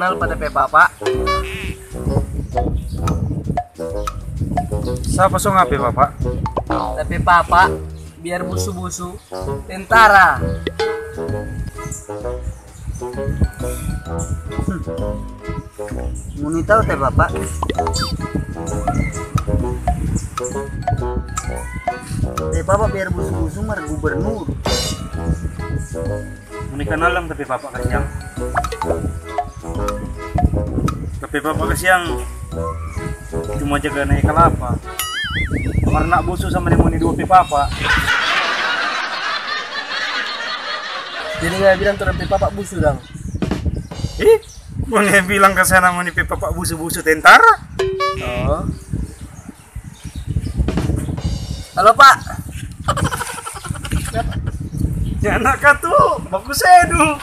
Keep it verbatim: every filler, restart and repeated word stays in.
Kenal pa ta pe papa. Sapa so ngana pe papa? Ta pe papa biar busu-busu tentara. Ngoni tau ta pe papa? Ta pe papa biar busu-busu mar gubernur. Ngoni kanal dang ta pe papa kasiang? Ta pe papa kasiang cuma jaga nae kalapa. Mar nda busu sama deng ngoni dua pe papa. Jadi ngana bilang torang pe papa busu dang? Ih, ngoni bilang ka sana ngoni pe papa busu-busu tentara? Oh. Halo, Pak. Nyanda katu, baku sedu.